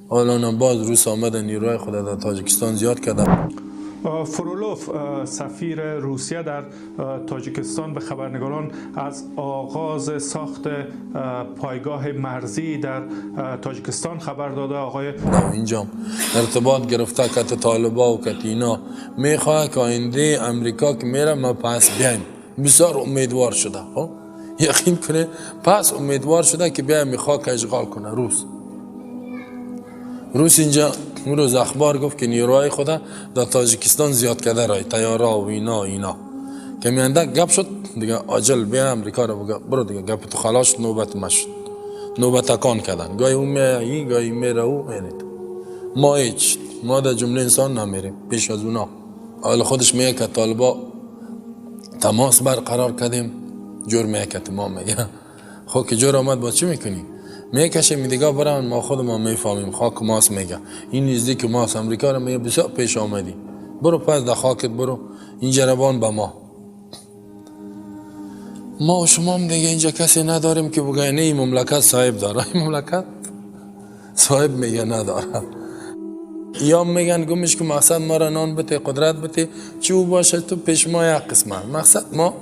حالا باز روس آمده نیروهای خود در تاجیکستان زیاد کرده. فرولوف سفیر روسیه در تاجیکستان به خبرنگاران از آغاز ساخت پایگاه مرزی در تاجیکستان خبر داده. آقای اینجا ارتباط گرفته کت طالبا و کت اینا، میخواه که آینده امریکا که میره ما پس بیایم. بسیار امیدوار شده، خب یقین کنه پس امیدوار شده که بیایم خاک اشغال کنه. روس اینجا روز اخبار گفت که نیروهای خود در تاجیکستان زیاد کرده، رای تیاره و اینا که میانده گپ شد دیگه. عاجل بیا امریکا رو بگه برو دیگه، گپ تو خلاص شد، نوبت ما شد، نوبت تکان کردن. گاهی اون میایه، گاهی میره او. ما هیچ، ما در جمله انسان نمیریم پیش از اونا. حالا خودش میگه که طالبا تماس برقرار کردیم، جور میگه که ما میگه خب که جور آمد با چی میکنی؟ میکشیم دیگه برن، ما خود ما میفهمیم خاک ماست. میگه این نزدیک ماست، امریکا رو میگه بسیار پیش آمدی، برو پس در خاکت برو، این جربان به ما. ما و شما هم دیگه اینجا کسی نداریم که بگه نه این مملکت صاحب داره، این مملکت صاحب میگه نداره. یا میگن گمش که مقصد ما را نان بته، قدرت بته، چی او باشه تو پیش ما یک قسمه، مقصد ما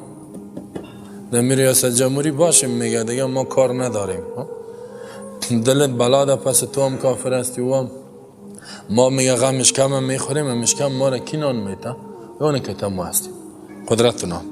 در ریاست جمهوری باشیم. میگه دیگه ما کار نداریم، دلت بلا ده پس تو هم کافر هستی و هم ما. میگه غمش کم هم میخوریم، همش کم ما را کی نان میته؟ اونه که ما هستیم قدرت نام.